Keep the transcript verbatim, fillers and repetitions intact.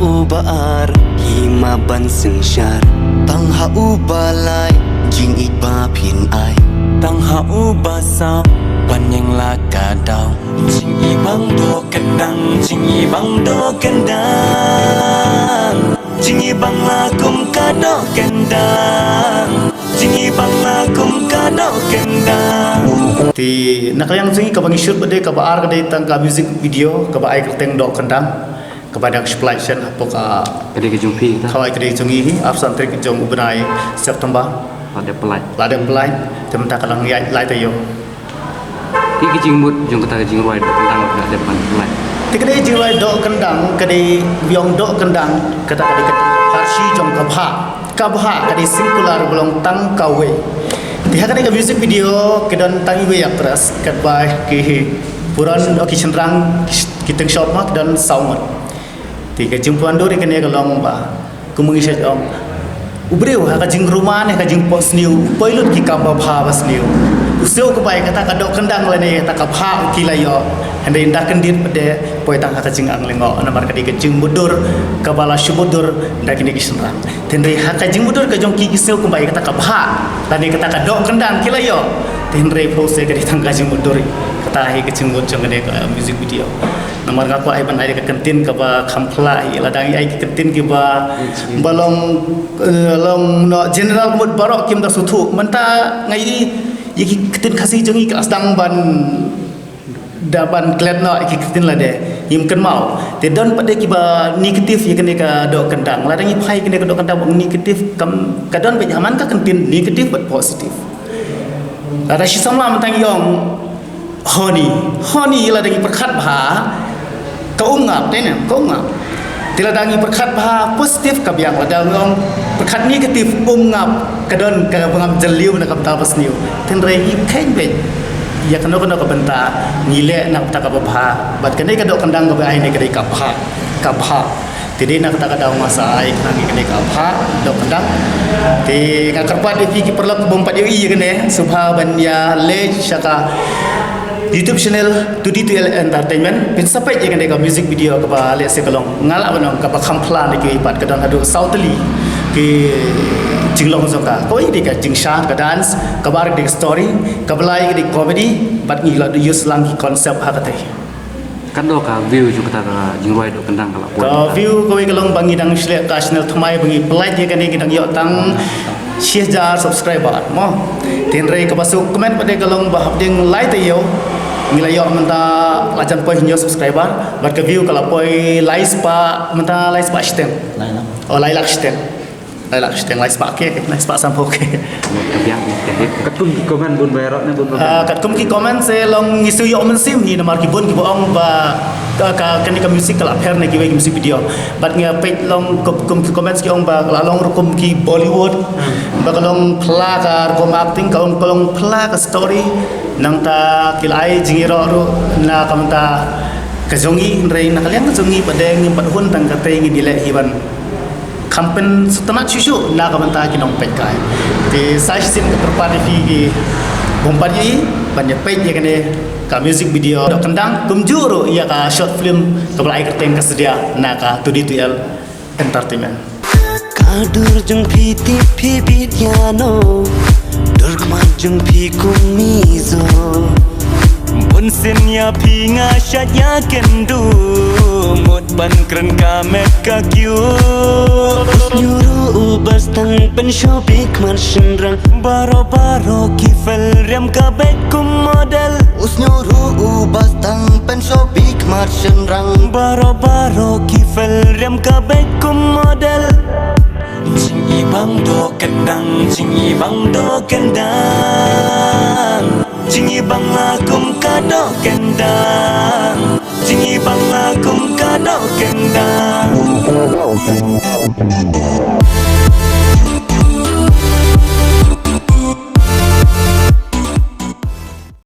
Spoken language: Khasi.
Uba ar, hima ban synshar. Tang ha uba lai, jingïeit ba phin ai. Tang ha uba saw, ban ïeng la ka daw. Jingibang doh kyndang, jingibang doh kyndang. Jingibang la kum ka doh kyndang. Jingibang la kum ka doh kyndang. Te na ka liang jong ngi kaba ngi shoot ba dei kaba ar ka dei tang ka music video kaba ai kyrteng Doh Kyndang. Kaba dang splai shen hapoh ka Ka dei ka jong phi ta. Khawai ka dei jong ngi hi, arphew san tarik jong u bnai September. La dep pynlait. La dep pynlait, te mynta ka dang ïaid lai taïew. Ki ki jingmut jong kata ka jingrwai Doh Kyndang ka dep ban pynlait. Te ka dei jingrwai Doh Kyndang, ka dei biang Doh Kyndang, kata ka dei ka pharshi jong ka bha. Ka bha ka dei singular ba long tang kawei. Te ha ka dei ka music video ka don tang iwei actress, katba ki puron o ki shynrang ki teng shop ma ka don saw ngut. Te ka jingpynwandur ïa kane ka long ba, kum ngi shait ong, u briew ha ka jingrumah ne ka jingphohsniew u poi lut ki kam ba bha ba sniew. U sniew ka bai kata ka doh kyndang lane kata ka bha u ki la ïoh. Hynrei ynda kyndit pat de poi tang ha ka jingang lyngngoh namar ka dei ka jingmutdur kaba la shu mutdur da kine ki shynrang. Te hynrei ha ka jingmutdur ka jong ki ki sniew ka bai kata ka bha lane kata ka doh kyndang ki la ïoh. Te hynrei pynban ka dei tang ka jingmutdur. Kata hi ka jingmut jong kane ka music video. Namar nga kwah ai ban ai ka kyntien kaba kham phylla hi, lada ngi ai ka kyntien kiba ba long, eh, long noh general ka mut baroh kim da sngewthuh. Mynta nga i ïa ki kyntien Khasi jong ngi ka la sdang ban da ban klet noh ïa ki kyntien lade. Ngim kynmaw. Te don pat de kiba negative ïa kane ka Doh Kyndang. Lada ngi phai kane ka Doh Kyndang ba negative kam ka don pat ha man ka kyntien negative bad positive. Lada shi samla mynta ngi ong Honey, honey lada ngi pyrkhat bha ka um ngap, te ne ka um ngap. Te lada ngi pyrkhat bha positive ka biang, lada ngi ong pyrkhat negative um ngap, ka don ka bangam jylliew na ka bynta ba sniew. Te hynrei ngi kheiñ beit ïa kano kano ka bynta ngi leh na ka bynta kaba bha. Bad kane ka Doh Kyndang kaba ai ne ka dei ka bha, ka bha. Te dei na kata ka daw nga sa ai khnang ïa kane ka bha Doh Kyndang. Te nga kyrpad ïa phi ki paralok bym pat ïohi ïa kane, sngewbha ban ïa leit sha ka YouTube channel Two D Two L Entertainment. Phin sa peit ïa kane ka music video kaba lehse ka long, nga lah ban ong kaba kham phylla na kiwei pat, ka don haduh saw tylli ki jinglong jong ka. Kawei dei ka jingshad, ka dance, kaba ar dei ka story, kaba lai ka dei comedy, bad ngi la use lang ki concept ha kata. Katno ka view jong kata ka jingrwai Doh Kyndang ka la poi? Ka view kawei ka long ba ngi dang shleh ka channel thymmai ba ngi pynlait ïa kane, ngi dang ïoh tang shi hajar subscriber mo. Te hynrei kaba suk comment pat de ka long ba hapdeng lai taïew ngi la ïoh mynta la jan poi hynñiew subscriber, bad ka view ka la poi lai spah, mynta lai spah shiteng. Lai lak. Oh, lai lak shiteng. Lai lak shiteng, lai spah ke, lai spah sanphew ke. Ka biang ne ka hit. Katkum ki comment bun baroh ne bun baroh. Ah, katkum ki comment se long ngi shu ïoh mynsiem hi namar ki bun kiba ong ba ka, ka, kane ka music ka la pher na kiwei ki music video. Bad ngi peit long kum, kum ki comments ki ong ba la long rukom ki Bollywood. Ba ka long phylla ka rukom acting, ka ong ka long phylla ka story. Nangta ki la ai jingïaroh ruh na ka bynta ka jong ngi, hynrei na ka liang ka jong ngi pat de ngim pat hun tang katei, ngi dei leh hi ban kham pynsngewtynnat shuh shuh na ka bynta ki nongpeitkai. Te sa shisien nga kyrpad ïa phi ki bym pat ïohi ban ïa peit ïa kane ka music video Doh Kyndang, kumjuh ruh ïa ka short film kaba la ai kyrteng Ka Sadia na ka Two D Two L Entertainment. Ka dur jong phi tip phi bit ïa no, dur khmat jong phi kum mizo. Bun sien ïa phi nga shait ïa kynduh, mut ban kren ka met ka kiew. U sniewruh uba sdang pynshoh bik mar shynrang, baroh baroh ki fel riam ka beit kum model. U sniewruh uba sdang pynshoh bik mar shynrang, baroh baroh ki fel riam ka beit kum model. Jingibang Doh Kyndang, jingibang Doh Kyndang. Jingibang la kum ka Doh Kyndang. Jingibang la kum ka Doh Kyndang.